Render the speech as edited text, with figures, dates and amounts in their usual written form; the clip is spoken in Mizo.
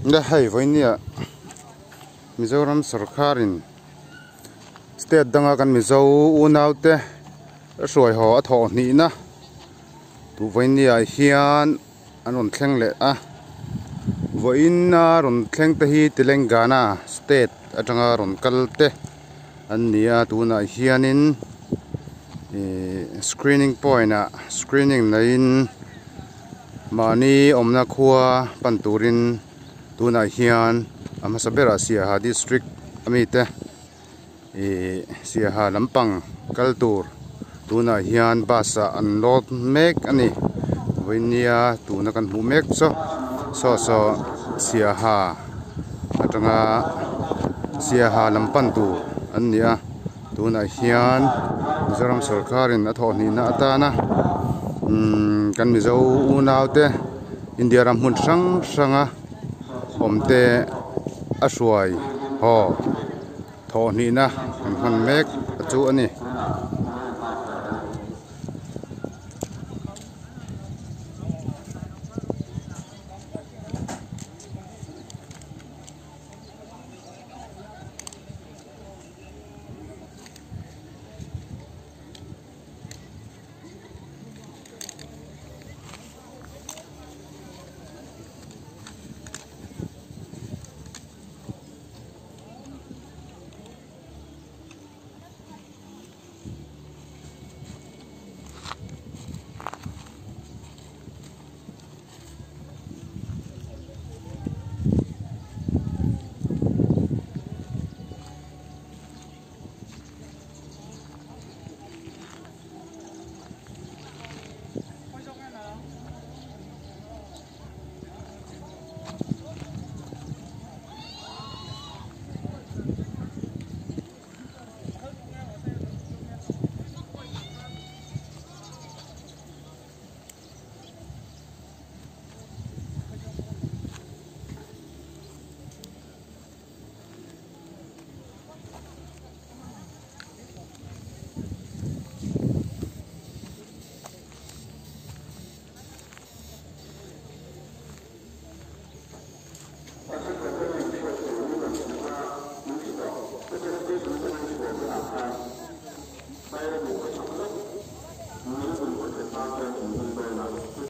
Le hei vawinia Mizoram sorkarin state danga kan Mizo unaute a hruai haw a thawh hnihna duh vawinia hian an rawn thleng leh a vawiina rawn thleng te hi Telangana state atanga rawn kal te an ni a tunah hianin ihh screening point ah screening neiin mahni awmna khua pan turin tunah hian a hmasa berah Siaha district ami te ihh Siaha lampang kal tur tunah hian bus ah an load mek a ni vawinia tuna kan hmuh mek chu saw saw Siaha atanga Siaha lam pan tur an ni a tunah hian Mizoram sorkar in a thawh hnihna atana umm kan Mizo unau te India ram hmun hrang hrang a awm te a hruai haw thawh hnihna kan hman mek chu a ni.